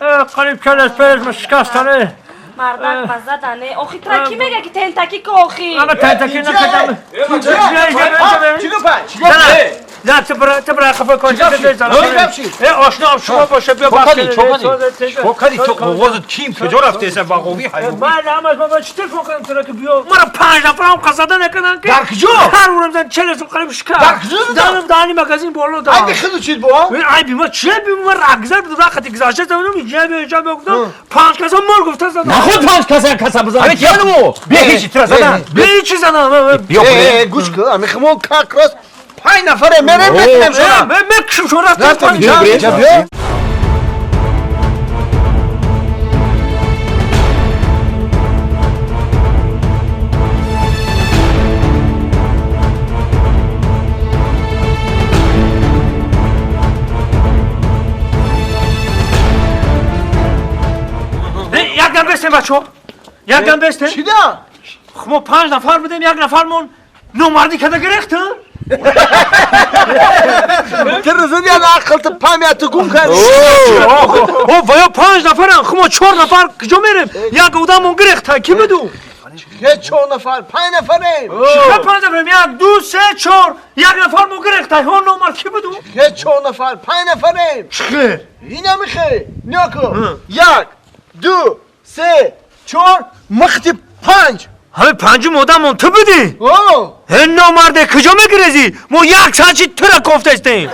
Қариб калас пеш шикастане. Мардак ба задане. Охи тра ки мега ки тентаки ко охи? Ама тентаки накардам. 45. نه تو برای خفه کن. آشنا شما باشه بیا چوکری تو قوازت کیم کجا رفته اصلا باقوی حیوان من همش من چی تلفن کردم تو را که بیا مرا 5 نفرم قصده نکردن که در کجا؟ هر اونم زن 40 سال قریب شکر در کجا دارم دانی مگازین بالا دارم عیب خودو چید با؟ عیبی ما چه بی ما رگزر بود وقتی گذاشته زدم اینجا بیا اینجا گفتم 5 کسا مال گفته زدم نخود 5 کسا بزن همه کیانمو بیا هیچ ترا زدن بیا هیچ زدم بیا گوش کن همه خمون کاک راست 5 نفره میرم میکنم شما میکشم شما رفتم بیا یک دم بستیم بچه ها یک دم بستیم چی دا؟ خب ما 5 نفر بودیم یک نفرمون نومردی کده گرفت. تو رزدی از عقل تو پامیت گم کردی. او ویا 5 نفرن خب ما 4 نفر کجا میریم؟ یک آدمون گرفت کی بدو؟ چه 4 نفر 5 نفریم. چه 5 نفریم؟ 1 2 3 4 یک نفر مو گرفت ها نومرد کی بدو؟ چه 4 نفر 5 نفریم. چه؟ اینا میخه نکو 1 2 3 4 مختی 5 همه پنجم آدمون تو بدی؟ اوه هن نامرده کجا میگرزی؟ ما یک ساعت چی تو را کفته استیم.